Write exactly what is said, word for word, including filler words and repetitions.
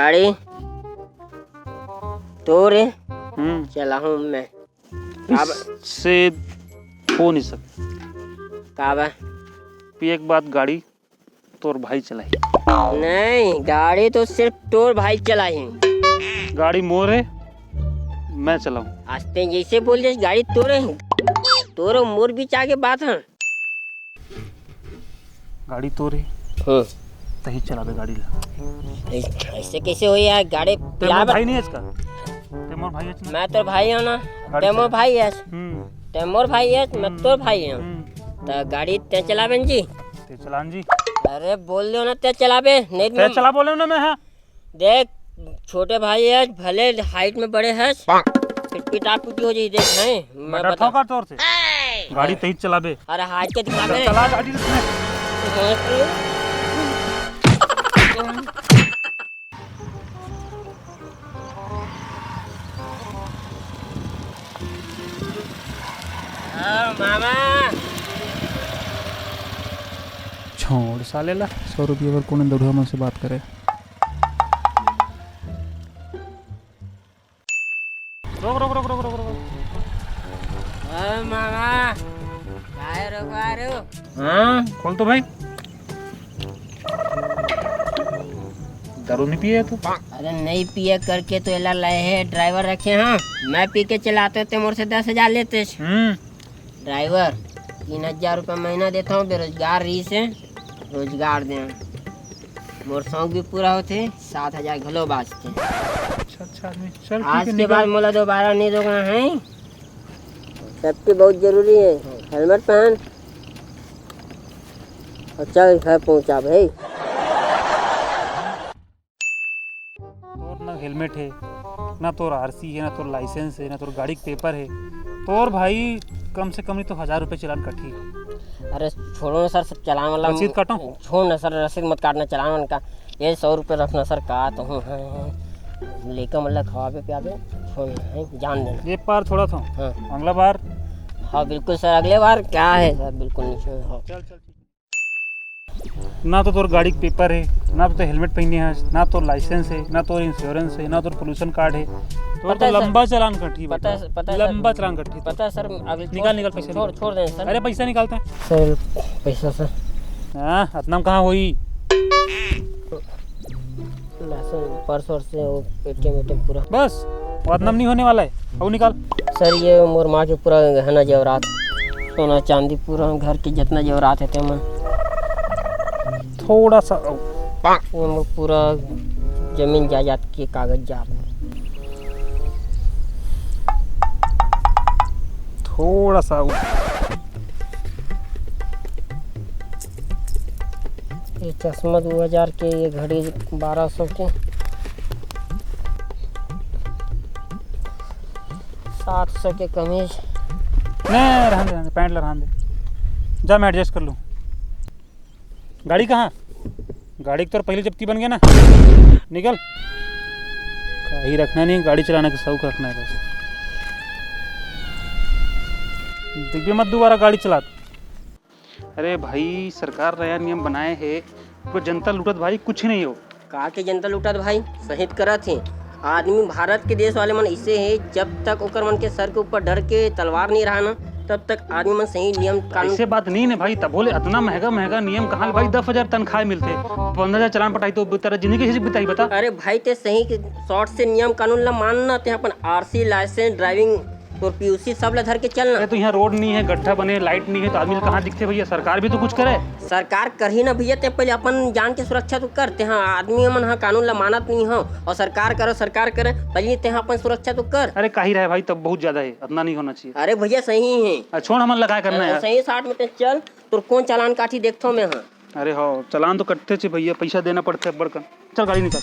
गाड़ी तोर हे, हम्म। चलाहूँ मैं। का ब- इससे हो नहीं सकता। का बा? पिए के बाद गाड़ी तोर भाई चलाही। नहीं, गाड़ी तो सिर्फ तोर भाई चलाही। गाड़ी मोर हे, मैं चलाहूँ। आज तें जैसे बोल दे, गाड़ी तोर हे, तोर मोर बीच आगे बात हे। गाड़ी तोर हे, हम्म। तही चलाबे गाड़ी ला। ऐस-, ऐसे कैसे होही यार? गाड़ी तें मोर पिलाबे। भाई नहीं हस का? तें मोर भाई हस ना? मैं तोर भाई हूँ ना। गाड़ी तें मोर चला। भाई हस। हम्म। तें मोर भाई हस, मैं हम्म। तोर भाई हूँ। हम्म। त गाड़ी तें चलाबे जी। तें चलान जी। अरे बोल दो ना, तें चलाबे, नहीं तें मैं चला बोले ना मैं, हाँ। देख, छोटे भाई हस, भले height में बड़े हस, फिर पिटापुटी हो जाही, देख, हैं? मैं मैं डरता बता- हूँ का तोर से? गाड़ी तें ही चलाबे। अरे, हाथ के दिखाबे रे। चला गाड़ी रे। हाँ, मामा। छोड़ साले ला, सौ रुपये बर कोनो दरुहा मन से बात करे। रोक, रोक, रोक। ओ मामा, काहे रोकवा रहे हो? हाँ, खोल तो भाई। दारू नहीं पिए तो? अरे नहीं पिए करके तो एला लाए हे, driver रखे हाँ। मैं पी के चलाते तो मोर से दस हजार लेते। हम्म। Driver, तीन हजार रुपया महीना देता हूँ, बेरोजगार रहिसे, रोजगार दे। मोर शौक भी पूरा होथे, सात हजार घलो बाचथे। अच्छा, अच्छा आदमी। चल, ठीक आज है, के निकल। बाद मोला दोबारा नहीं रोकना है। Safety बहुत जरूरी है। Helmet पहन और चल घर पहुँचा भाई। तोर ना helmet हे, ना तोर आरसी हे, ना तोर license हे, ना तोर गाड़ी के paper हे। तोर भाई कम से कम नहीं तो हजार रुपये चालान कटही। अरे छोड़ो ना सर, सब चालान वाला रसीद काटो। छोड़ ना सर, रसीद मत काटना, चालान वाला का। ये सौ रुपये रखना सर, का तो हूँ, हाँ, हाँ। लइका मन ला खवाबे पियाबे, छोड़ ना, हैं, जान देना। ये पार छोड़ा था। हाँ। अगला बार। हाँ, बिल्कुल सर, अगले बार क्या है सर, बिल्कुल नहीं छोड़, हाँ। चल, चल, ठीक। ना तो तोर गाड़ी के paper हे, ना तो तोर helmet पहिने हस, ना तोर license हे, ना तोर insurance हे, ना तोर pollution card हे। तोर पता तो है सर। लंबा चालान कटही पता बेटा। है, पता है सर। लंबा चालान कटही। पता है सर, अगले निकाल, निकाल पैसा छोड़, निकाल। छोड़ दें सर। अरे पैसा निकालता है। सर, पैसा सर। हाँ, अतना में कहाँ होई? ना सर, purse वर्स से वो ATM, ATM पूरा। बस, वो अतना में नहीं होने वाला है। अब निकाल। सर, ये मोर माँ के पूरा गहना जेवरात, सोना चांदी, पूरा घर के जितना जेवरात है तेमन। थोड़ा सा। ये मोर पूरा जमीन जायदाद के कागजात। थोड़ा सा। ये चश्मा दो हजार के, ये घड़ी बारह सौ के, सात सौ के कमीज। नहीं, रहन दे, रहन दे, pant ला रहन दे, जा मैं adjust कर लूँ। गाड़ी कहाँ? गाड़ी के तोर पहली जब्ती बन गया ना, निकल। कहीं रखना नहीं, गाड़ी चलाने का शौक रखना है बस। देखिए मत दोबारा गाड़ी चला। अरे भाई, सरकार नया नियम बनाए हे, पूरा जनता लूटत भाई, कुछ नहीं हो। का के जनता लूटत भाई, सहित करत हे। आदमी भारत के देश वाले मन ऐसे हे, जब तक ओकर मन के सर के ऊपर डर के तलवार नहीं रहा ना, तब तक आदमी मन सही नियम कानून। ऐसे बात नहीं ने भाई, तभो ले अतना महंगा महंगा नियम कहाँ ले भाई, दस हजार तनख्वाह मिलथे, पंद्रह हजार चालान पटाही तो तेरा जिंदगी कैसे बिताही बता? अरे भाई, ते सही के शॉर्ट से नियम कानून ला मान ना, ते अपन आरसी, license, driving, तोर पीयूसी सब ला धर के चल ना। अरे तो यहाँ road नहीं है, गड्ढा बने, light नहीं है, तो आदमी कहाँ दिखथे भैया? सरकार भी तो कुछ करे। सरकार करही ना भैया, ते पहले अपन जान के सुरक्षा तो कर। ते हाँ, आदमी मन हा कानून ला मानत नहीं हो और सरकार करो, सरकार करे, पहले ते हाँ अपन सुरक्षा तो कर। अरे काही रहे भाई, तब बहुत ज्यादा है, अतना नहीं होना चाहिए। अरे भैया सही है। अरे छोड़, हमन ला काय करना है यार। सही साठ में ते चल, तोर कौन चालान काटी देखथो मैं हाँ। अरे हो, चालान तो कटथे चे भैया, पैसा देना पड़थे बड़कन। चल गाड़ी निकाल।